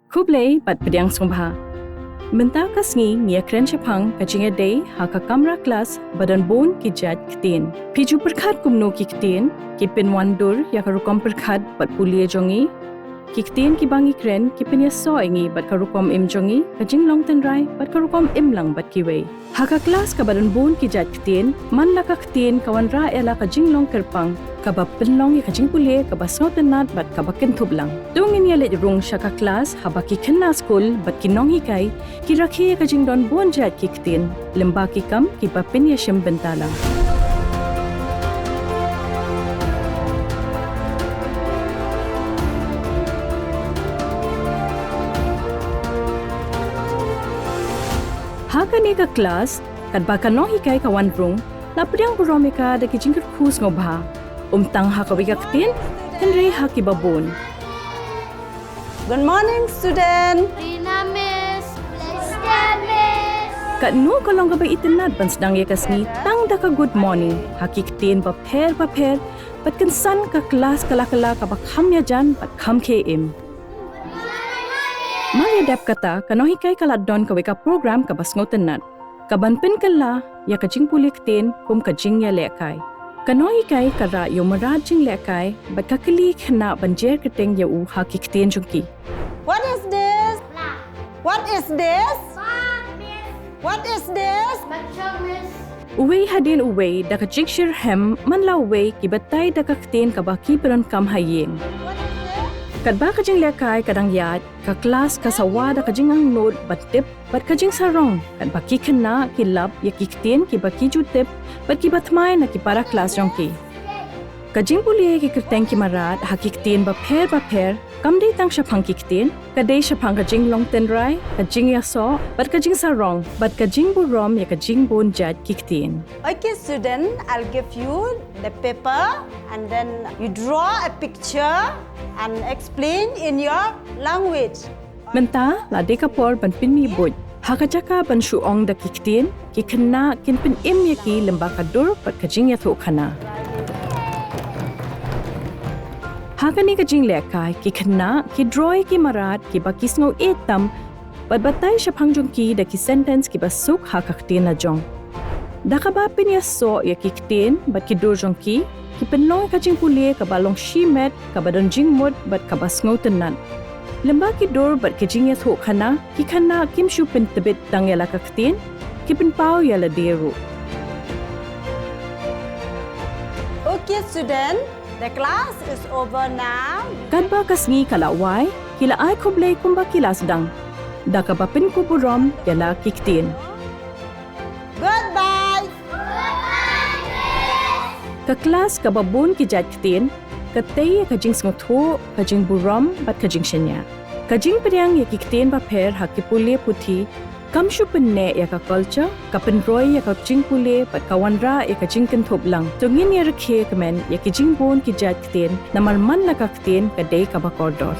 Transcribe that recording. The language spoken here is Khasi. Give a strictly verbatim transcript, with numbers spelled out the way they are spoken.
Khublei bad pdiang sngewbha. Mynta ka sngi ngi ïakren shaphang ka jingïadei ha ka kamra klas ba don bun ki jait ktien. Phi ju pyrkhat kumno ki ktien ki pynwandur ïa ka rukom pyrkhat bad pule jong ngi? Ki ktien kiba ngi kren ki pynïasoh ïa ngi bad ka rukom im jong ngi, ka jinglong tynrai bad ka rukom im lang bad kiwei. Ha ka klas kaba don bun ki jait ktien, man la ka ktien ka wanrah ïa la ka jinglong kyrpang, kaba pynlong ïa ka jingpule kaba sngewtynnat bad kaba kynthup lang. To ngin ïa leit rung sha ka klas haba ki khynnah skul bad ki nonghikai ki rakhe ïa ka jingdon bun jait ki ktien, lyngba ki kam kiba pynïashim bynta lang. Ha kane ka klas, katba ka nonghikai ka wan rung, la pdiang burom ïa ka da ki jingkyrkhu sngewbha. Um tang ha kawei ka ktien, hynrei ha kiba bun. Good morning, student. Rina Miss, Lester Miss. Katno ka long kaba itynnat ban sdang ïa ka sngi tang da ka good morning ha ki ktien bapher bapher, bad kynsan ka klas ka la kylla kaba kham ïajan bad kham khie im. Mar ïa dep kata, ka nonghikai ka la don kawei ka program kaba sngewtynnat, kaban pynkylla ïa ka jingpule ktien kum ka jingïalehkai. Ka nonghikai ka rah ïa u mrad jinglehkai bad ka kylli ki khynnah ban jer kyrteng ïa u ha ki ktien jong ki. What is this? What is this? What is this? Uwei hadien uwei da ka jingshitrhem, man la uwei ki batai da ka ktien kaba ki pyndonkam ha ïing. Katba ka jinglehkai ka dang ïaid, ka klas ka sawa da ka jingangnud ban tip bad ka jingsarong, katba ki khynnah ki lap ïa ki ktien kiba ki ju tip bad kiba thymmai na ki para klas jong ki. Ka jingpule ïa ki kyrteng ki mrad ha ki ktien bapher bapher kam dei tang shaphang ki ktien, ka dei shaphang ka jinglong tynrai, ka jingïasoh bad ka jingsarong, bad ka jingburom ïa ka jingbun jait ki ktien. Okay, student, I'll give you the paper and then you draw a picture and explain in your language. Mynta la dei ka por ban pynmih buit. Ha ka jaka ban shu ong da ki ktien, ki khynnah kin pynim ïa ki lyngba ka dur bad ka jingïathuhkhana. Ha kane ka jinglehkai, ki khynnah ki draw ïa ki mrad kiba ki sngewieit tam bad batai shaphang jong ki da ki sentence kiba suk ha ka ktien lajong. Da kaba pynïasoh ïa ki ktien bad ki dur jong ki, ki pynlong ïa ka jingpule kaba long shimet, kaba don jingmut bad kaba sngewtynnat. Lyngba ki dur bad ka jingïathuhkhana, ki khynnah kim shu pyntbit tang ïa la ka ktien, ki pynpaw ïa lade ruh. Okay, student, the class is over now. Katba ka sngi ka la wai, ki la ai khublei kumba ki la sdang, da kaba pynkup burom ïa la ki ktien. Goodbye. Ka klas kaba bun ki jait ktien, ka tei ïa ka jingsngewthuh, ka jingburom bad ka jingshaniah. Ka jingpdiang ïa ki ktien bapher ha ki pule puthi kam shu pynneh ïa ka culture, ka pynroi ïa ka jingpule bad ka wanrah ïa ka jingkynthup lang. To ngin ïa rakhe kmen ïa ki jingbun ki jait ktien, namar man la ka ktien ka dei kaba kordor.